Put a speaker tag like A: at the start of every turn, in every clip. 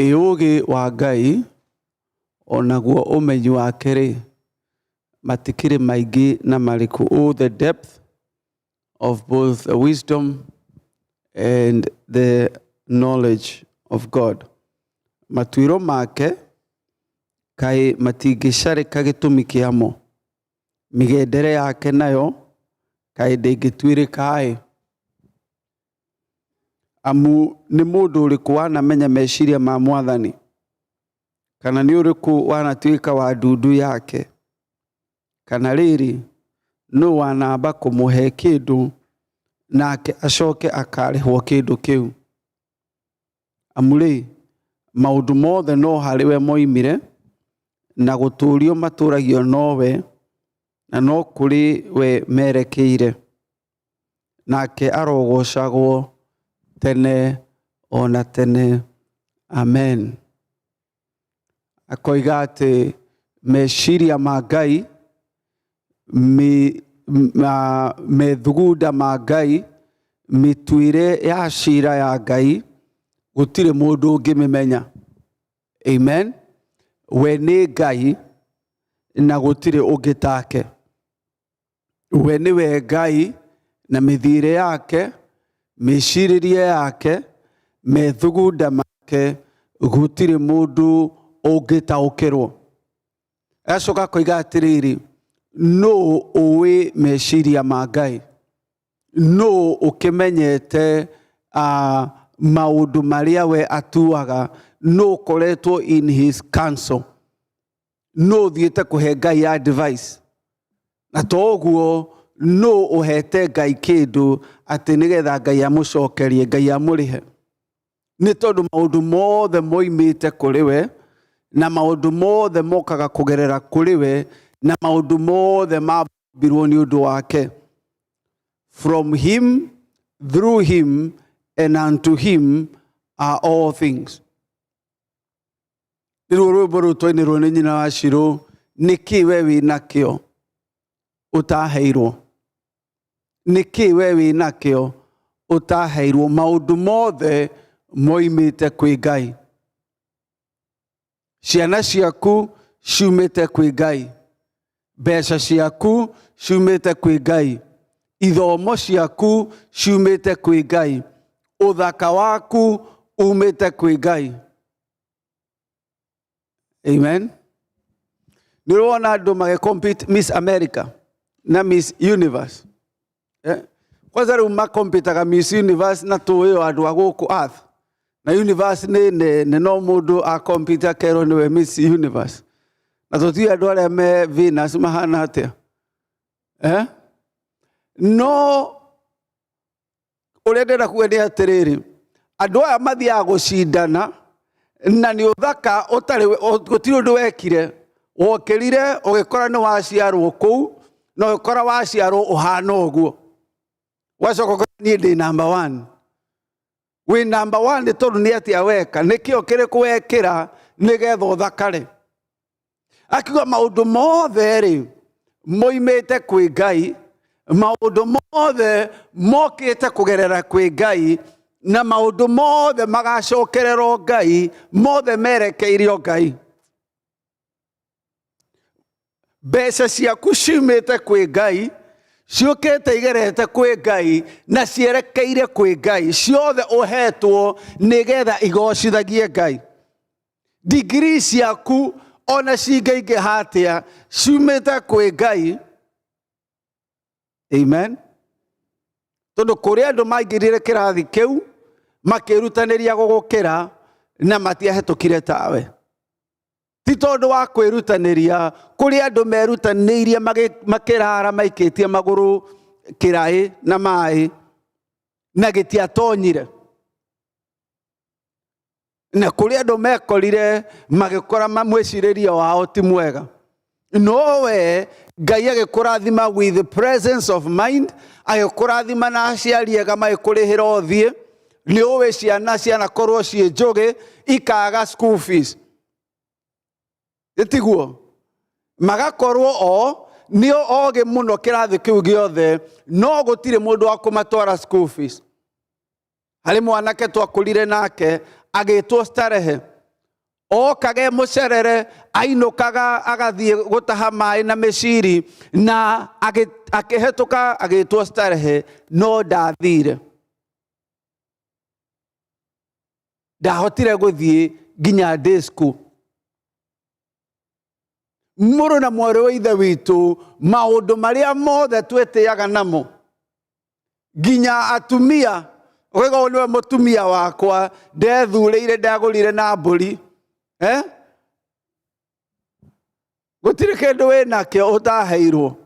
A: Ĩ ũũgĩ wa Ngai, o naguo ũmenyi wake-rĩ, matikĩrĩ maingĩ na marĩkũ! Oh, the depth of both the wisdom and the knowledge of God. Matuĩro make kaĩ matingĩcarĩka gĩtũmi kĩamo? Mĩgendere yake nayo kaĩ ndĩngĩtuĩrĩka-ĩ! Amu nĩ mũndũ ũrĩkũ wanamenya meciria ma Mwathani? Kana nĩ ũrĩkũ wanatuĩka wa ndundu yake? Kana rĩrĩ, nũ wanamba kũmũhe kĩndũ, nake acoke akarĩhwo kĩndũ kĩu? Amu-rĩ, maũndũ mothe no harĩ we moimire, na gũtũũrio matũũragio nowe, na no kũrĩ we merekeire. Nake arogocagwo tene o na tene. Amen. Akoiga atĩ meciria ma Ngai, methugunda ma Ngai, mĩtuĩre ya cira ya Ngai, gũtirĩ mũndũ ũngĩmĩmenya. Amen. We nĩ Ngai na gũtirĩ ũngĩ take. We nĩwe Ngai na mĩthiĩre yake, mĩcirĩrie yake, methugunda make, gũtirĩ mũndũ ũngĩtaũkĩrwo. Agacoka akoiga atĩrĩrĩ, nũ ũĩ meciria ma Ngai? Nũ ũkĩmenyete maũndũ marĩa we atuaga? Nũ ũkoretwo in his council? Nũ ũthiĩte kũhe Ngai advice? Na to ũguo, nũ ũhete Ngai kĩndũ atĩ nĩgetha Ngai amũcokerie, Ngai amũrĩhe? Nĩ tondũ maũndũ mothe moimĩte kũrĩ we, na maũndũ mothe mokaga kũgerera kũrĩ we, na maũndũ mothe mambirwo nĩ ũndũ wake. From him, through him, and unto him are all things. Nĩruo rwĩmbo rũu twainĩrwo nĩ nyina wa Shirũ, nĩkĩ we wĩ nakĩo ũtaheirwo? Nĩkĩ we wĩ nakĩo ũtaheirwo? Maũndũ mothe moimĩte kwĩ Ngai. Ciana ciaku ciumĩte kwĩ Ngai. Mbeca ciaku ciumĩte kwĩ Ngai. Ithomo ciaku ciumĩte kwĩ Ngai. Ũthaka waku umĩte kwĩ Ngai. Amen. Nĩ ũrona andũ magĩ compete Miss America na Miss Universe. Eh? Kwanza rĩu makompitaga Miss Universe na tũĩ o andũ a gũkũ Earth. Na Universe nĩ nene no mũndũ akompita akerwo nĩwe Miss Universe. Na tũtiũĩ andũ arĩa me Venus mahana atĩa. Eh? No ũrĩa ndĩrenda kuga nĩ atĩrĩrĩ, andũ aya mathiaga gũcindana na nĩ ũthaka ũtarĩ gũtirĩ ũndũ wekire, wokĩrire ũgĩkora nĩ waciarwo kũu na ũgĩkora waciarwo ũhana ũguo, ũgacoka ũkora niĩ ndĩ number one. Wĩ number one nĩ tondũ nĩ atĩa weka, nĩ kĩo kĩrĩkũ wekĩra nĩgetha ũthakare. Akiuga maũndũ mothe rĩ moimĩte kwĩ Ngai, maũndũ mothe mokĩte kũgerera kwĩ Ngai, na maũndũ mothe magacokererwo Ngai, mothe merekeirio Ngai. Mbeca ciaku ciumĩte kwĩ Ngai, ciũkĩte igerete kwĩ Ngai, na cierekeire kwĩ Ngai, ciothe ũhetwo nĩgetha igocithagie Ngai. Degree ciaku ona cingĩingĩha atĩa ciumĩte kwĩ Ngai. Amen. Tondũ kũrĩ andũ maingĩrire kĩrathi kĩu makĩrutanĩria gũgũkĩra na matiahĩtũkire tawe. Ti tondũ wa kwĩrutanĩria, kũrĩ andũ merutanĩirie makĩrara maikĩtie magũrũ kĩraĩ na maĩ na gĩtiatonyire. Na kũrĩ andũ mekorire magĩkora mwĩcirĩrie wao ti mwega. No we Ngai agĩkũrathima with the presence of mind, agĩkũrathima na aciari ega magĩkũrĩhĩra ũthiĩ. Nĩ ũĩ ciana cianakorwo ciĩ njũgĩ ikaga school fees. Ĩtiguo? Magakorwo o nĩo ogĩ mũno kĩrathi kĩu gĩothe, no gũtirĩ mũndũ wa kũmatwara school fees. Harĩ mwanake twakũrire nake agĩtwo Starehe. Okage mũcerere, ainũkaga agathiĩ gũtaha maĩ na mĩciri, na akĩhetũka agĩtwo starehe, no ndathire. Ndahotire gũthiĩ nginya disco. Mũrũ na mwarĩ wa ithe witũ, maũndũ marĩa mothe twĩtĩaga namo, nginya atumia, ũkauga ũyũ nĩwe mũtumia wakwa, ndethurĩire, ndagũrire na mbũri. Eh? Gũtirĩ kĩndũ wĩ nakĩo ũtaheirwo.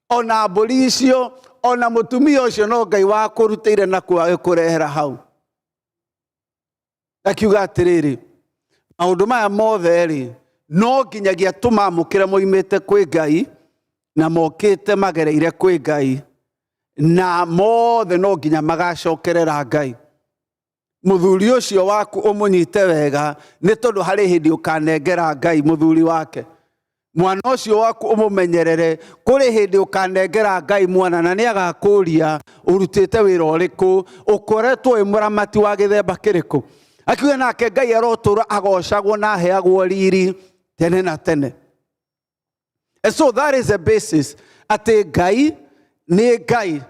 A: Ona mbũri icio, ona mũtumia ũcio no Ngai wakũrutĩire nakuo agĩkũrehera hau. Akiuga atĩrĩrĩ, maũndũ maya mothe-rĩ, no nginyagia tũmamũkĩre moimĩte kwĩ Ngai, na mokĩte magereire kwĩ Ngai, na mothe no nginya magacokerera Ngai. Mũthuri ũcio waku ũmũnyite wega, nĩ tondũ harĩ hĩndĩ ũkanengera Ngai mũthuri wake. Mwana ũcio waku ũmũmenyerere, kũrĩ hĩndĩ ũkanengera Ngai mwana, na nĩ agakũria ũrutĩte wĩra ũrĩkũ, ũkoretwo wĩ mũramati wa gĩthemba kĩrĩkũ. Akiuga nake Ngai arotũra agocagwo na aheagwo riri tene na tene. And so that is the basis atĩ Ngai nĩ Ngai,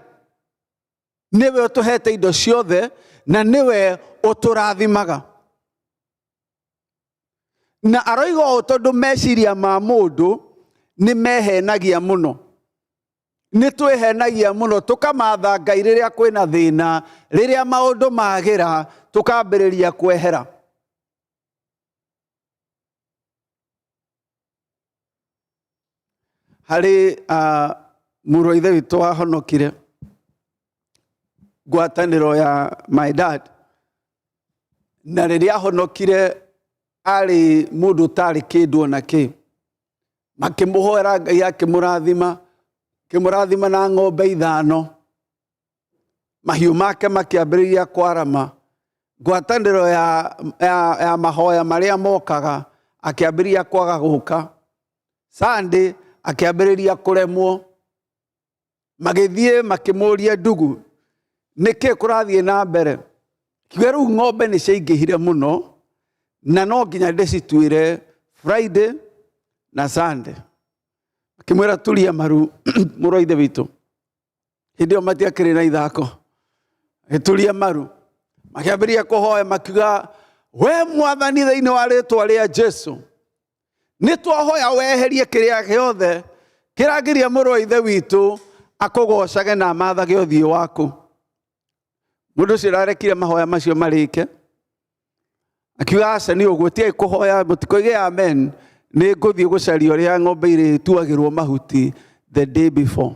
A: nĩwe ũtũhete indo ciothe na nĩwe ũtũrathimaga. Na aroiga ũũ tondũ meciria ma mũndũ nĩ mehenagia mũno. Nĩ twĩhenagia mũno, tũkamatha Ngai rĩrĩa kwĩna thĩna, rĩrĩa maũndũ magĩra, tũkambĩrĩria kwehera. Harĩ mũrũ wa ithe witũ wahonokire ngwatanĩro ya my dad, na rĩrĩa ahonokire arĩ mũndũ ũtarĩ kĩndũ ona kĩ. Makĩmũhoera Ngai akĩmũrathima, akĩmũrathima na ng'ombe ithano. Mahiũ make makĩambĩrĩria kwarama. Ngwatanĩro ya mahoya marĩa mokaga akĩambĩrĩria kwaga gũka. Sunday akĩambĩrĩria kũremwo. Magĩthiĩ makĩmũria ndugu, nĩkĩ kũrathiĩ na mbere? Kiuga rĩu ng'ombe nĩ ciaingĩhire mũno na no nginya ndĩcituĩre Friday na Sunday. Akĩmwĩra turia maru mũrũ wa ithe witũ. Hĩndĩ ĩyo matiakĩrĩ na ithako. Agĩturia maru. Makĩambĩrĩria kũhoya makiuga, we mwathani thĩinĩ wa rĩtwa rĩa Jesu, nĩ twahoya weherie kĩrĩa gĩothe kĩragiria mũrũ wa ithe witũ akũgocage na amathage ũthiũ waku. Mũndũ ũcio ndarekire mahoya macio marĩke, akiuga aca nĩ ũguo, tigai kũhoya, mũtikoige amen, nĩ ngũthiĩ gũcaria ũrĩa ng'ombe irĩtuagĩrwo mahuti the day before.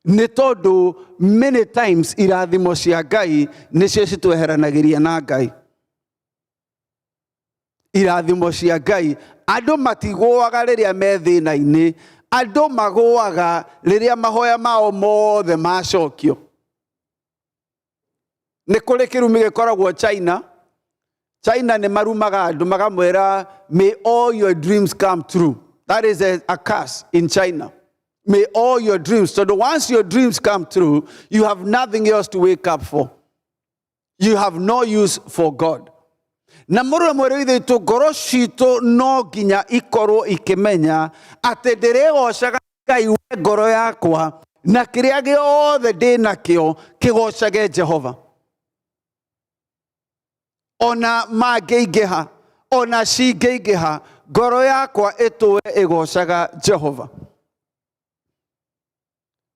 A: Nĩ tondũ many times irathimo cia Ngai nĩcio citweheranagĩria na Ngai. Irathimo cia Ngai, andũ matigũaga rĩrĩa me thĩna-inĩ, andũ magũaga rĩrĩa mahoya mao mothe macokio. Nĩ kũrĩ kĩrumi gĩkoragwo China. China nĩ marumaga andũ makamwĩra may all your dreams come true. That is a curse in China. May all your dreams. So once your dreams come true, you have nothing else to wake up for. You have no use for God. Na mũrũ na mwarĩ wa ithe witũ, ngoro citũ no nginya ikorwo ikĩmenya atĩ ndĩrĩgocaga Ngai we ngoro yakwa, na kĩrĩa gĩothe ndĩ nakĩo kĩgocage Jehova. Ona mangĩingĩha, ona cingĩingĩha, ngoro yakwa ĩtũre ĩgocaga Jehova.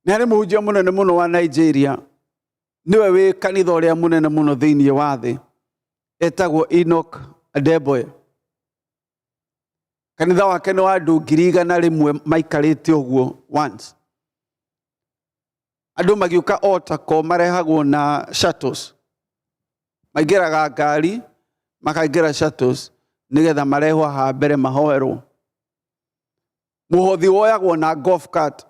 A: Nĩ harĩ mũhunjia mũnene mũno wa Nigeria, nĩwe wĩ kanitha ũrĩa mũnene mũno thĩinĩ wa thĩ, etagwo Enoch Adeboye. Kanitha wake nĩ wa andũ 100,000 maikarĩte ũguo once. Andũ magĩũka otako marehagwo na shuttles. Maingĩraga ngari, makaingĩra shuttles nĩgetha marehwo haha mbere mahoerwo. Mũhothi woyagwo na golf cart.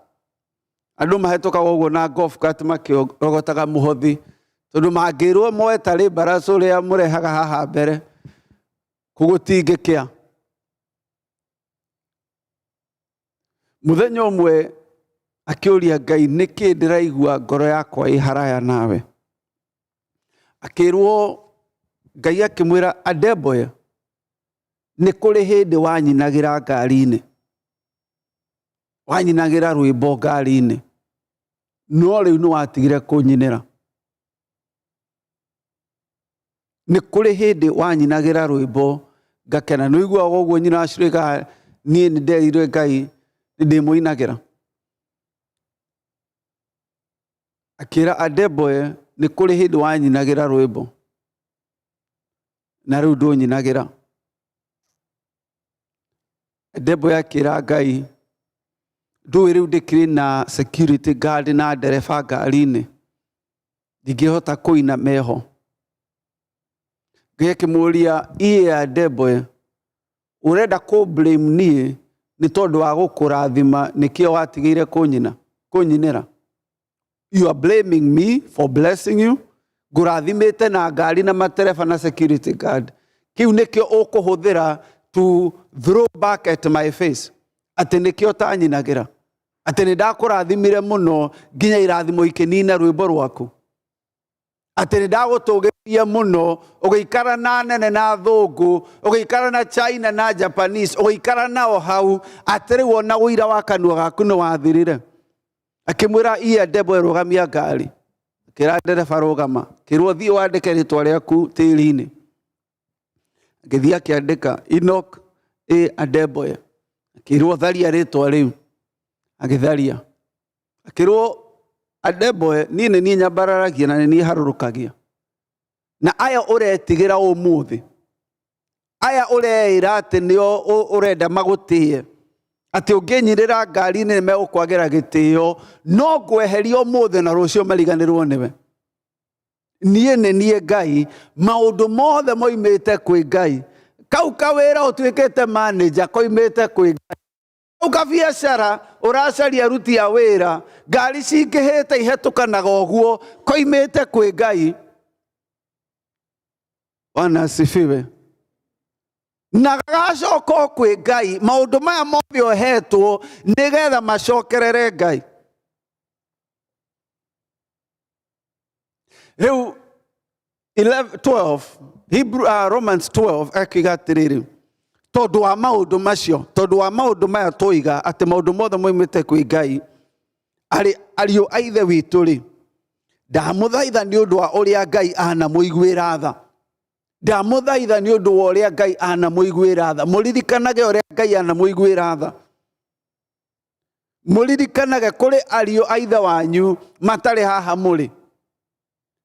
A: Andũ mahetũkaga ũguo na golf cart makĩrogotaga mũhothi, tondũ mangĩrwo moe tarĩ mbaraca ũrĩa mũrehaga haha mbere, gũtingĩkĩa. Mũthenya ũmwe akĩũria Ngai, nĩkĩ ndĩraigua ngoro yakwa ĩ haraya nawe? Akĩrwo, Ngai akĩmwĩra Adeboye, Nĩ kũrĩ hĩndĩ wanyinagĩra ngari-inĩ, wanyinagĩra rwĩmbo ngari-inĩ, no rĩu nĩ watigire kũnyinĩra. Nĩ kũrĩ hĩndĩ wanyinagĩra rwĩmbo ngakena. Nĩ ũiguaga ũguo nyina wa Shirika, niĩ nĩ nderirwe Ngai nĩ ndĩmũinagĩra. Akĩra Adeboye nĩ kũrĩ hĩndĩ wanyinagĩra rwĩmbo na rĩu ndũnyinagĩra. Adeboye akĩra Ngai, ndũĩ rĩu ndĩkĩrĩ na security guard na ndereba ngari-inĩ, ndingĩhota kũina meho. Ngai akĩmũria, iye Adeboye, ũrenda kũ blame niĩ nĩ tondũ wa gũkũrathima nĩkĩo watigĩire kũnyina kũnyinĩra? You are blaming me for blessing you. Ngũrathimĩte na ngari na matereba na security guard, kĩu nĩkĩo ũkũhũthĩra to throw back at my face atĩ nĩkĩo ũtanyinagĩra, atĩ nĩ ndakũrathimire mũno nginya irathimo ikĩnina rwĩmbo rwaku, atĩ nĩ ndagũtũgĩria mũno ũgĩikara na nene na thũngũ, ũgĩikara na China na Japanese, ũgĩikara nao hau, atĩ rĩu ona ũira wa kanua gaku nĩ wathirire. Akĩmwĩra, iye ndembo, ĩrũgamia ngari. Akĩra ndereba, rũgama. Kĩrwo, thiĩ wandĩke rĩtwa rĩaku tĩri-inĩ. Agĩthiĩ akĩandĩka Enoch A Adeboye. Akĩrwo, tharia rĩtwa rĩu. Agĩtharia. Akĩrwo, Adeboye, niĩ nĩ niĩ nyambararagia na nĩ niĩ harũrũkagia, na aya ũretigĩra ũmũthĩ, aya ũreĩra atĩ nĩo ũrenda magũtĩe, atĩ ũngĩnyirĩra ngari-inĩ nĩ megũkwagĩra gĩtĩo, no ngweheria ũmũthĩ na rũciũ mariganĩrwo nĩwe. Niĩ nĩ niĩ Ngai, maũndũ mothe moimĩte kwĩ Ngai. Kau kawĩra ũtuĩkĩte manager koimĩte kwĩ Ngai. Kau kabiacara ũracaria aruti a wĩra, ngari cingĩhĩte ihetũkanaga ũguo, koimĩte kwĩ Ngai. Bwana asifiwe. Na gagacoka o kwĩ Ngai. Maũndũ maya mothe ũhetwo nĩgetha macokerere Ngai. Rĩu 11, 12, Hebrew, Romans 12 akiuga atĩrĩrĩ, tondũ wa maũndũ macio, tondũ wa maũndũ maya twoiga atĩ maũndũ mothe moimĩte kwĩ Ngai, arĩ ariũ a ithe witũ rĩ, ndamũthaitha nĩ ũndũ wa ũrĩa Ngai anamũiguĩra tha. Ndamũthaitha nĩ ũndũ wa ũrĩa Ngai anamũiguĩra tha. Mũririkanage ũrĩa Ngai anamũiguĩra tha. Mũririkanage kũrĩ ariũ a ithe wanyu matarĩ haha mũrĩ.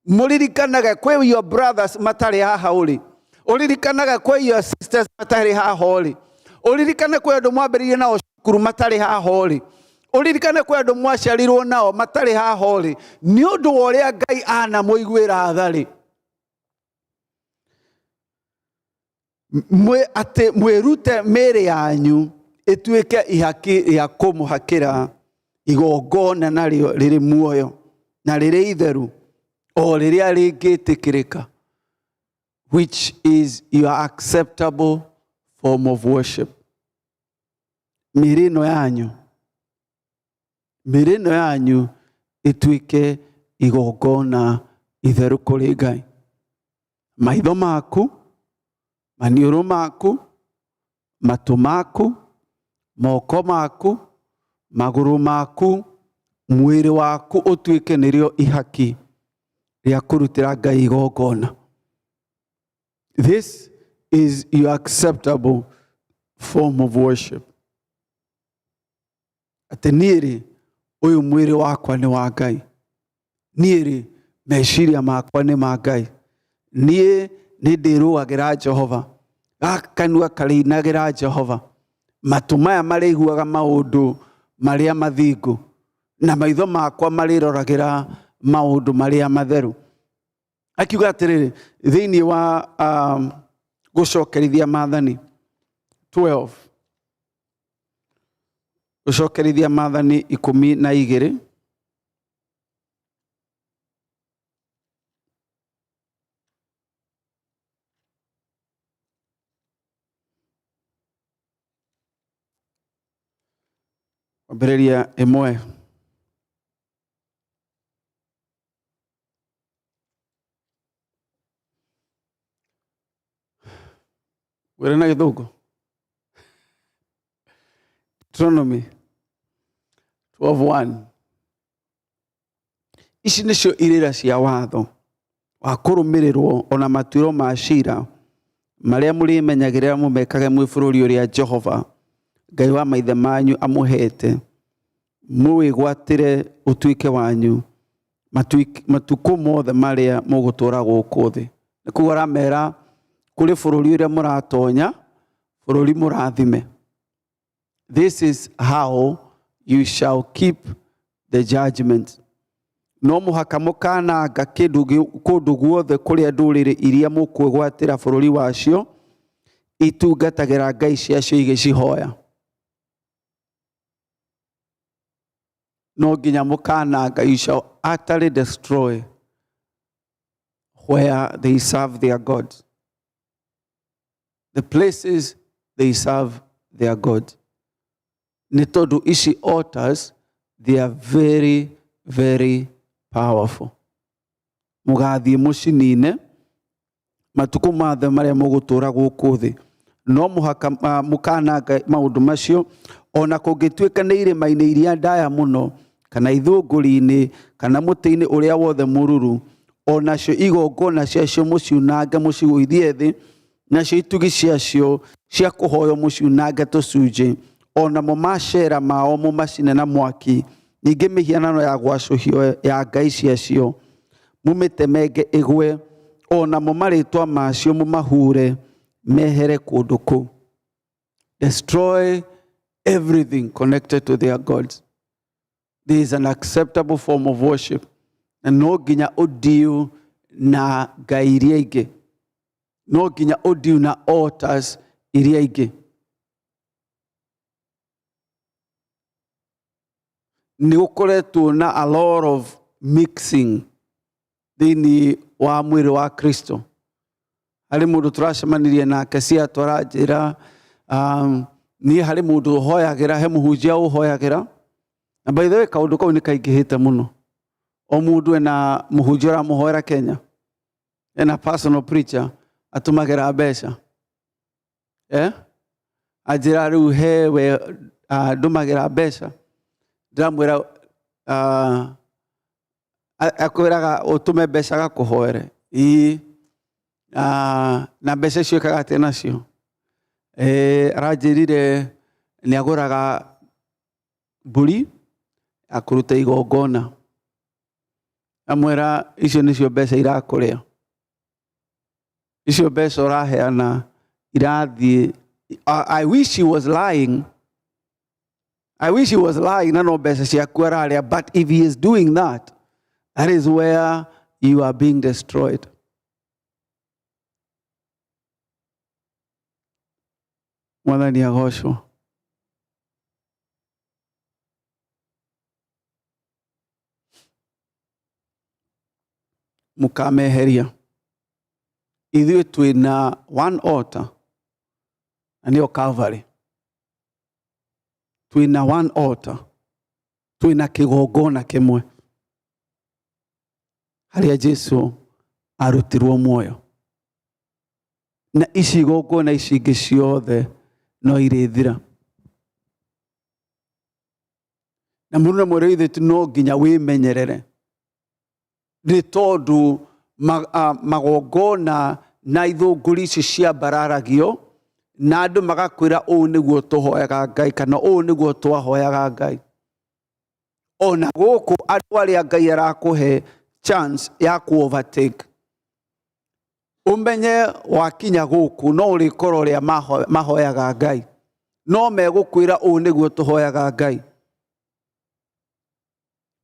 A: Mũririkanage kwĩ your brothers matarĩ haha ũrĩ. Ũririkanage kwĩ your sisters matarĩ haha ũrĩ. Ũririkane kwĩ andũ mwambĩrĩirie nao cukuru matarĩ haha ũrĩ. Ũririkane kwĩ andũ mwaciarirwo nao matarĩ haha ũrĩ. Nĩ ũndũ wa ũrĩa Ngai anamũiguĩra tha rĩ, mwĩ atĩ mwĩrute mĩĩrĩ yanyu ĩtuĩke ihaki rĩa kũmũhakĩra igongona narĩo rĩrĩ muoyo na rĩrĩ itheru, o rĩrĩa rĩngĩtĩkĩrĩka, which is your acceptable form of worship. Mĩĩrĩ ĩno yanyu, mĩĩrĩ ĩno yanyu ĩtuĩke igongona itheru kũrĩ Ngai. Maitho maku, maniũrũ maku, matũ maku, moko maku, magũrũ maku, mwĩrĩ waku ũtuĩke nĩrĩo ihaki rĩa kũrutĩra Ngai igongona. This is your acceptable form of worship. Atĩ niĩ rĩ, ũyũ mwĩrĩ wakwa nĩ wa Ngai, niĩ rĩ, meciria makwa nĩ ma Ngai, niĩ nĩ ndĩrũagĩra Jehova, gaka kanua karĩinagĩra Jehova, matũ maya marĩiguaga maũndũ marĩa mathingu, na maitho makwa marĩroragĩra maũndũ marĩa matheru. Akiuga atĩrĩrĩ, thĩinĩ wa gũcokerithia maathani 12, gũcokerithia maathani 12, kwambĩrĩria 1. Wĩra na gĩthũngũ. Deuteronomy 12:1. Ici nĩcio irĩra cia watho wa kũrũmĩrĩrwo ona matuĩro ma cira marĩa mũrĩmenyagĩrĩra mũmekage mwĩ bũrũri ũrĩa Jehova Ngai wa maithe manyu amũheete mũwĩgwatĩre ũtuĩke wanyu matukũ mothe marĩa mũgũtũũra gũkũ thĩ. Nĩ kuga aramera kũrĩ bũrũri ũrĩa mũratonya, bũrũri mũrathime. This is how you shall keep the judgment. No mũhaka mũkananga kĩndũ kũndũ guothe kũrĩa ndũrĩrĩ iria mũkwĩgwatĩra bũrũri wacio itungatagĩra ngai ciacio igĩcihoya. No nginya mũkananga, you shall utterly destroy where they serve their gods. The places they serve their God. Nĩ tondũ ici altars, they are very, very powerful. Mũgathiĩ mũcinine matukũ mothe marĩa mũgũtũũra gũkũ thĩ. No mũhaka mũkananga maũndũ macio, ona kũngĩtuĩka nĩ irĩma-inĩ iria ndaya mũno, kana ithũngũri-inĩ, kana mũtĩ-inĩ ũrĩa wothe mũruru, onacio igongona ciacio mũciunange mũcigũithie thĩ, nacio itugi ciacio cia kũhoywo mũciunange tũcunjĩ, onamo macera mao mũmacine na mwaki, ningĩ mĩhianano ya gwacũhio ya ngai ciacio mũmĩtemenge ĩgwe, onamo marĩtwa macio mũmahure mehere kũndũ kũu. Destroy everything connected to their gods. There is an acceptable form of worship. Na no nginya ũdeal na ngai iria ingĩ. No nginya ũdeal na altars iria ingĩ. Nĩ gũkoretwo na a lot of mixing thĩinĩ wa mwĩrĩ wa Kristo. Harĩ mũndũ tũracemanirie nake Seattle aranjĩra niĩ harĩ mũndũ ũhoyagĩra, he mũhunjia ũhoyagĩra. Na by the way kaũndũ kau nĩ kaingĩhĩte mũno. O mũndũ ena mũhunjia ũramũhoera Kenya. Ena personal preacher atũmagĩra mbeca. Eh? Anjĩra rĩu he we ndũmagĩra mbeca. Ndĩramwĩra akwĩraga ũtũme mbeca agakũhoere. Ĩĩ. Na mbeca icio ĩkaga atĩa nacio? Aranjĩrire nĩ agũraga mbũri ya kũruta igongona. Amwĩra icio nĩcio mbeca irakũrĩa. Icio mbeca ũraheana irathiĩ. I wish he was lying. I wish he was lying na no mbeca ciaku ararĩa, but if he is doing that, that is where you are being destroyed. Mwathani agocwo. Mũkameheria. Ithuĩ twĩna one altar na nĩyo Calvary. Twĩna one altar, twĩna kĩgongona kĩmwe harĩa Jesu arutirwo muoyo. Na ici igongona ici ingĩ ciothe no irĩthira. Na mũndũ na mwĩrĩ ithuĩ no nginya wĩmenyerere, nĩ tondũ magongona na ithũngũri ici ciambararagio na andũ magakwĩra ũũ nĩguo tũhoyaga Ngai kana ũũ nĩguo twahoyaga Ngai. Ona gũkũ andũ arĩa Ngai arakũhe chance ya ku overtake, ũmenye wakinya gũkũ no ũrĩkora ũrĩa mahoyaga Ngai, no megũkwĩra ũũ nĩguo tũhoyaga Ngai.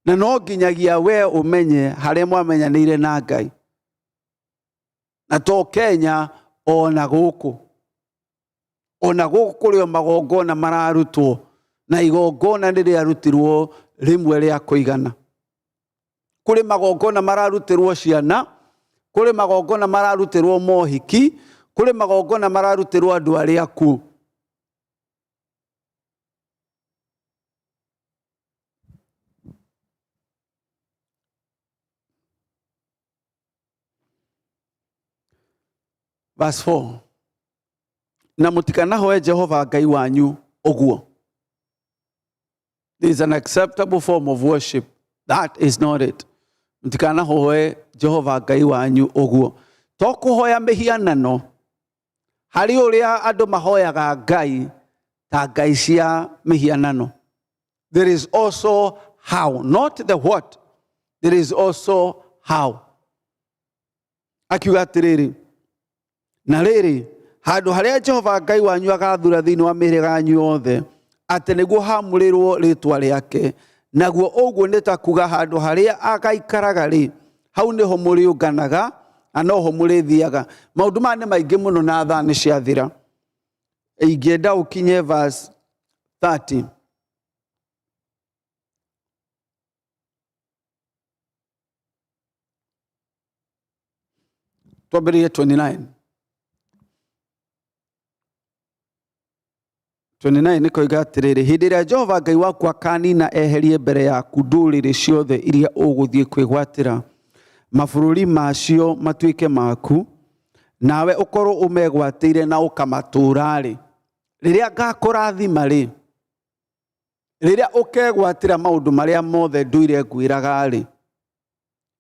A: Na no nginyagia we ũmenye harĩa mwamenyanĩire na Ngai. Na to Kenya, ona gũkũ. Ona gũkũ kũrĩ o magongona mararutwo, na igongona nĩ rĩarutirwo rĩmwe rĩa kũigana. Kũrĩ magongona mararutĩrwo ciana, kũrĩ magongona mararutĩrwo mohiki, kũrĩ magongona mararutĩrwo andũ arĩa akuũ. Verse 4. Na mũtikanahoe Jehova Ngai wanyu ũguo. There is an acceptable form of worship. That is not it. Mũtikanahoe Jehova Ngai wanyu ũguo. To kũhoya mĩhianano harĩ ũrĩa andũ mahoyaga Ngai ta ngai cia mĩhianano. There is also how, not the what. There is also how. Akiuga atĩrĩrĩ, na rĩrĩ, handũ harĩa Jehova Ngai wanyu agathura thĩinĩ wa mĩhĩrĩga yanyu yothe, atĩ nĩguo haamũrĩrwo rĩĩtwa rĩake, naguo ũguo nĩ ta kuga handũ harĩa agaikaraga-rĩ, hau nĩho mũrĩũnganaga na noho mũrĩthiaga. Maũndũ maya nĩ maingĩ mũno na thaa nĩ ciathira. Ingĩenda ũkinye verse 30. Twambĩrĩrie 29. 29 nĩ koiga atĩrĩrĩ, hĩndĩ ĩrĩa Jehova Ngai waku akanina eherie mbere yaku ndũrĩrĩ ciothe iria ũgũthiĩ kwĩgwatĩra mabũrũri macio matuĩke maku, nawe ũkorwo ũmegwatĩire na ũkamatũũra-rĩ, rĩrĩa ngakũrathima-rĩ, rĩrĩa ũkegwatĩra maũndũ marĩa mothe ndũire ngwĩraga-rĩ,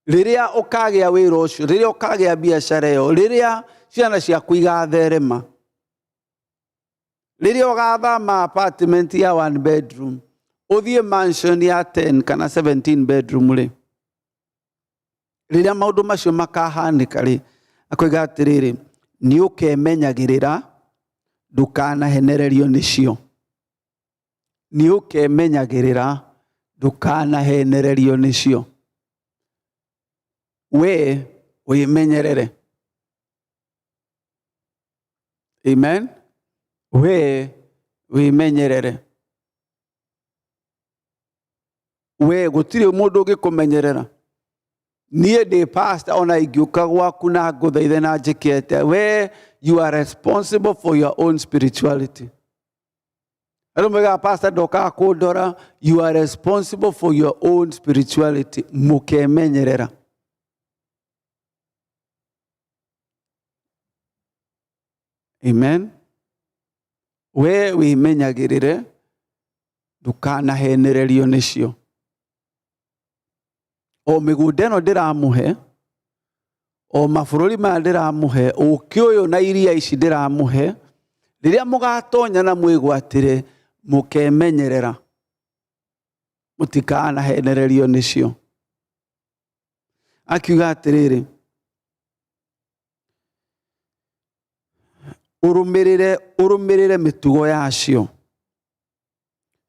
A: rĩrĩa ũkagĩa wĩra ũcio, rĩrĩa ũkagĩa biacara ĩyo, rĩrĩa ciana ciaku igatherema, rĩrĩa ũgathama apartment ya one bedroom ũthiĩ mansion ya 10 kana 17 bedroom rĩ, rĩrĩa maũndũ macio makahanĩka rĩ, akoiga atĩrĩrĩ, nĩ ũkemenyagĩrĩra ndũkanahenererio nĩcio. Nĩ ũkemenyagĩrĩra ndũkanahenererio nĩcio. We wĩmenyerere. Amen. We wĩmenyerere. We gũtirĩ mũndũ ũngĩkũmenyerera. Niĩ ndĩ pastor ona ingĩũka gwaku na ngũthaithe na njĩke atĩa, we you are responsible for your own spirituality. Andũ moigaga pastor ndokaga kũndora, you are responsible for your own spirituality. Mũkemenyerera. Amen. We wĩmenyagĩrĩre ndũkanahenererio nĩcio. O mĩgũnda ĩno ndĩramũhe, o mabũrũri maya ndĩramũhe, ũkĩ ũyũ na iria ici ndĩramũhe, rĩrĩa mũgatonya na mwĩgwatĩre, mũkemenyerera mũtikanahenererio nĩcio. Akiuga atĩrĩrĩ, ũrũmĩrĩre ũrũmĩrĩre mĩtugo yacio.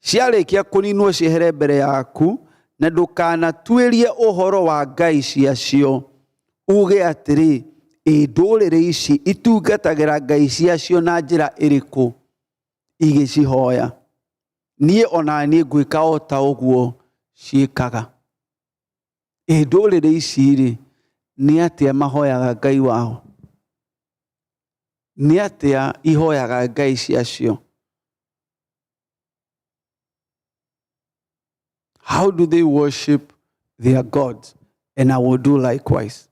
A: Ciarĩkia kũninwo ciehere mbere yaku, na ndũkanatuĩrie ũhoro wa ngai ciacio, uuge atĩrĩ, Ĩ ndũrĩrĩ ici itungatagĩra ngai ciacio na njĩra ĩrĩkũ igĩcihoya? Niĩ o na niĩ ngwĩka o ta ũguo ciĩkaga. Ĩ ndũrĩrĩ ici-rĩ, nĩ atĩa mahoyaga Ngai wao? Nĩ atĩa ihoyaga ngai ciacio? How do they worship their gods? And I will do likewise.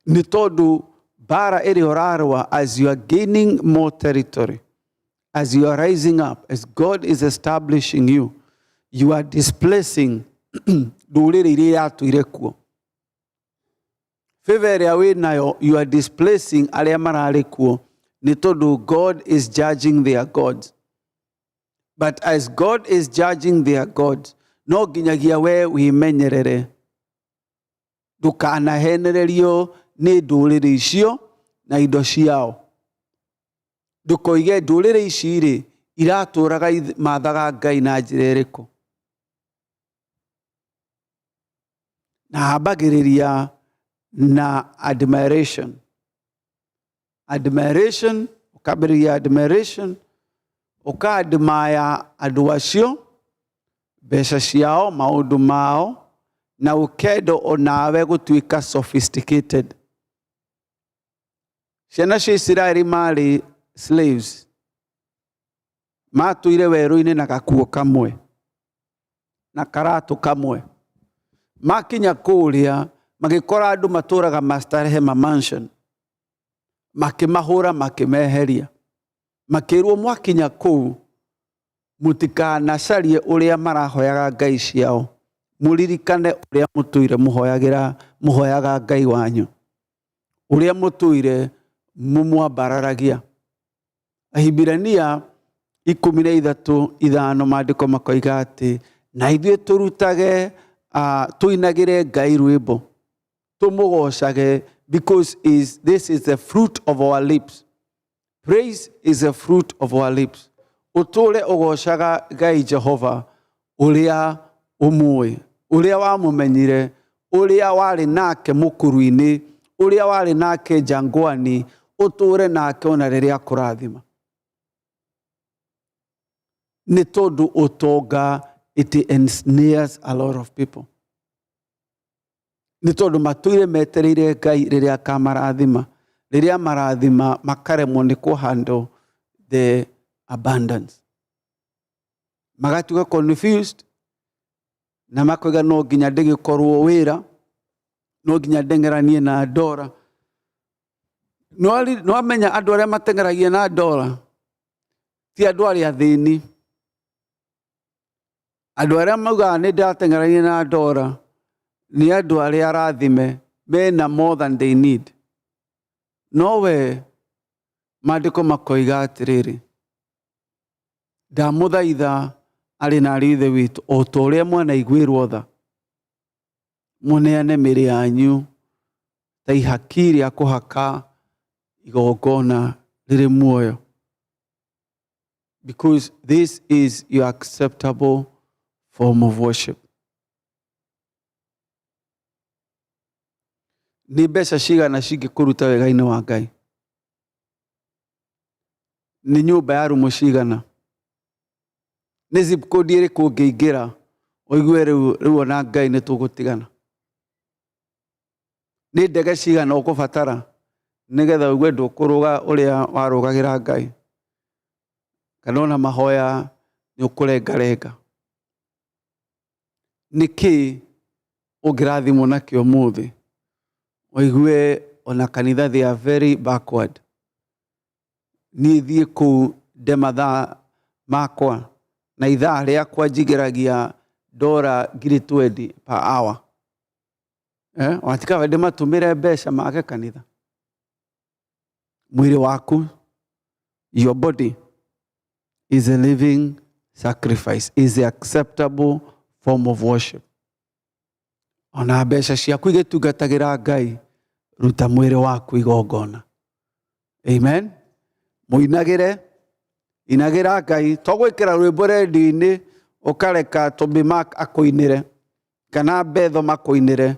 A: Nĩ tondũ mbara ĩrĩa ũrarũa as you are gaining more territory, as you are rising up, as God is establishing you, you are displacing ndũrĩrĩ iria iratũire kuo. Favor ĩrĩa wĩ nayo, you are displacing arĩa mararĩ kuo nĩ tondũ God is judging their gods. But as God is judging their gods, no nginyagia we wĩmenyerere ndũkanahenererio nĩ ndũrĩrĩ icio na indo ciao. Ndũkoige ndũrĩrĩ ici rĩ iratũraga mathaga Ngai na njĩra ĩrĩkũ. Na ambagĩrĩria na admiration. Admiration, ũkambĩrĩria admiration, ũka-admire andũ acio, mbeca ciao, maũndũ mao, na ũkenda onawe gũtuĩka sophisticated. Ciana cia Isiraeli marĩ slaves, matũire werũ-inĩ na gakuo kamwe na karatũ kamwe. Makinya kũrĩa magĩkora andũ matũraga mastarehe ma mansion, makĩmahũra makĩmeheria, makĩrwo mwakinya kũu Mũtikanacarie ũrĩa marahoyaga ngai ciao, mũririkane ũrĩa mũtũire mũhoyagĩra mũhoyaga Ngai wanyu, ũrĩa mũtũire mũmwambararagia. Ahibirania 13:5 maandĩko makoiga atĩ na ithuĩ tũrutage tũinagĩre Ngai rwĩmbo, tũmũgocage, because this is the fruit of our lips. Praise is the fruit of our lips. Ũtũũre ũgocaga Ngai Jehova ũrĩa ũmũĩ, ũrĩa wamũmenyire, ũrĩa warĩ nake mũkuru-inĩ, ũrĩa warĩ nake jangwani, ũtũũre nake ona rĩrĩa akũrathima. Nĩ tondũ ũtonga, it ensnares a lot of people. Nĩ tondũ matũire metereire Ngai rĩrĩa akamarathima, rĩrĩa marathima makaremwo nĩ kũ handle the abundance, magatuĩka confused na makoiga no nginya ndĩgĩkorwo wĩra, no nginya ndeng'eranie na ndora. Nĩwamenya andũ arĩa mateng'eragia na ndora ti andũ arĩa athĩni. Andũ arĩa maugaga nĩ ndĩrateng'erania na ndora nĩ andũ arĩa arathime, mena more than they need. No we maandĩko makoiga atĩrĩrĩ, ndamũthaitha arĩ na ariũ ithe witũ, o ta ũrĩa mwanaiguĩrwo tha, mũneane mĩĩrĩ yanyu ta ihaki rĩa kũhaka igongona rĩrĩ muoyo, because this is your acceptable form of worship. Nĩ mbeca cigana cingĩkũruta wega-inĩ wa Ngai? Nĩ nyũmba ya rumu cigana? Nĩ zip code ĩrĩkũ ũngĩingĩra ũigue rĩu rĩu ona Ngai nĩ tũgũtigana? Nĩ ndege cigana ũkũbatara nĩgetha ũigue ndũkũrũga ũrĩa warũgagĩra Ngai, kana ona mahoya nĩ ũkũrengarenga? Nĩ kĩ ũngĩrathimwo nakĩo ũmũthĩ ũigue ona kanitha they are very backward, niĩ thiĩ kũu nde mathaa makwa na ithaa rĩakwa njigĩragia ndora ngiri 20 per hour, eh? Watikaga ndĩmatũmĩre mbeca make kanitha. Mwĩrĩ waku, your body is a living sacrifice, is the acceptable form of worship. Ona mbeca ciaku igĩtungatagĩra Ngai, ruta mwĩrĩ waku igongona. Amen. Mũinagĩre, inagĩra Ngai, to gwĩkĩra rwĩmbo redio-inĩ ũkareka Toby Mac akũinĩre, kana Betho makũinĩre,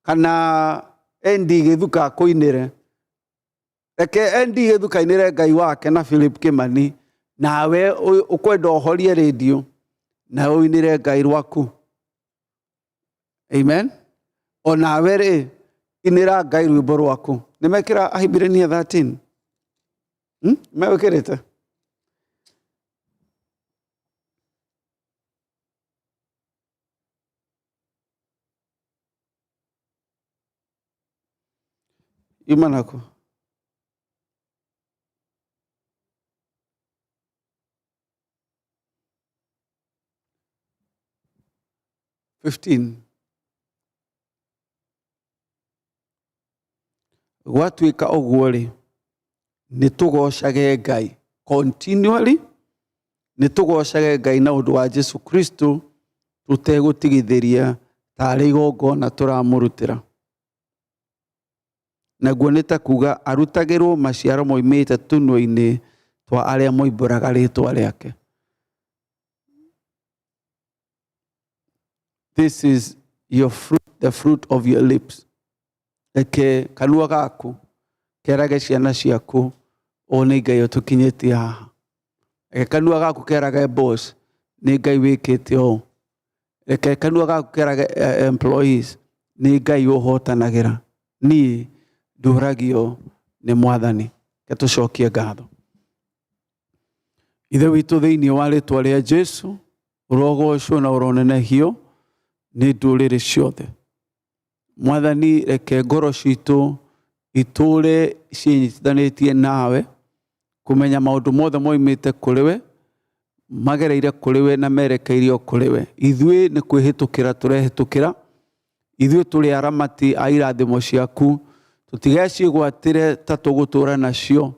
A: kana Andy Gĩthuka akũinĩre. Reke Andy Gĩthuka ainĩre Ngai wake na Philip Kĩmani, nawe ũkwenda ũhorie redio na ũinĩre Ngai rwaku. Amen. O nawe rĩ, inĩra Ngai rwĩmbo rwaku. Nĩ mekĩra Ahibirania 13? Megwĩkĩrĩte? Yuma naku? 15. Gwatuĩka ũguo rĩ, nĩ tũgocage Ngai continually, nĩ tũgocage Ngai na ũndũ wa Jesu Kristo tũtegũtigithĩria, tarĩ igongona tũramũrutĩra. Naguo nĩ ta kuga arutagĩrwo maciaro moimĩte tũnua-inĩ twa arĩa moimbũraga rĩtwa rĩake. This is your fruit, the fruit of your lips. Reke kanua gaku kerage ciana ciaku, ũũ nĩ Ngai ũtũkinyĩtie haha. Reke kanua gaku kerage boss, nĩ Ngai wĩkĩte ũũ. Reke kanua gaku kerage employees, nĩ Ngai ũhotanagĩra. Niĩ ndũragio nĩ Mwathani. Reke tũcokie ngatho. Ithe witũ thĩinĩ wa rĩtwa rĩa Jesu, ũrogocwo na ũronenehio nĩ ndũrĩrĩ ciothe. Mwathani, reke ngoro citũ itũre ciĩnyitithanĩtie nawe, kũmenya maũndũ mothe moimĩte kũrĩ we. Magereire kũrĩ we na merekeirio kũrĩ we. Ithuĩ nĩ kwĩhĩtũkĩra tũrehĩtũkĩra. Ithuĩ tũrĩ aramati a irathimo ciaku. Tũtigaciĩgwatĩre ta tũgũtũũra nacio,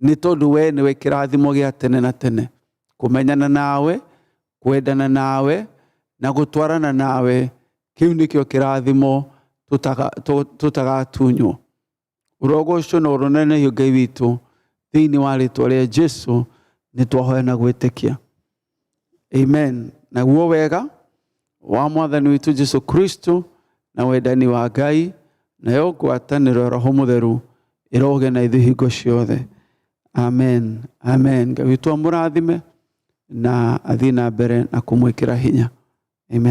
A: nĩ tondũ we nĩwe kĩrathimo gĩa tene na tene. Kũmenyana nawe, kwendana nawe, na gũtwarana nawe, kĩu nĩkĩo kĩrathimo tũtagatunywo. Ũrogocwo na ũronenehio Ngai witũ thĩinĩ wa rĩtwa rĩa Jesu nĩ twahoya na gwĩtĩkia. Amen. Naguo wega wa mwathani witũ Jesu Kristo na wendani wa Ngai nayo ngwatanĩro ya Roho Mũtheru ĩroge na ithuĩ hingo ciothe. Amen. Amen. Ngai witũ amũrathime na athiĩ na mbere na kũmwĩkĩra hinya.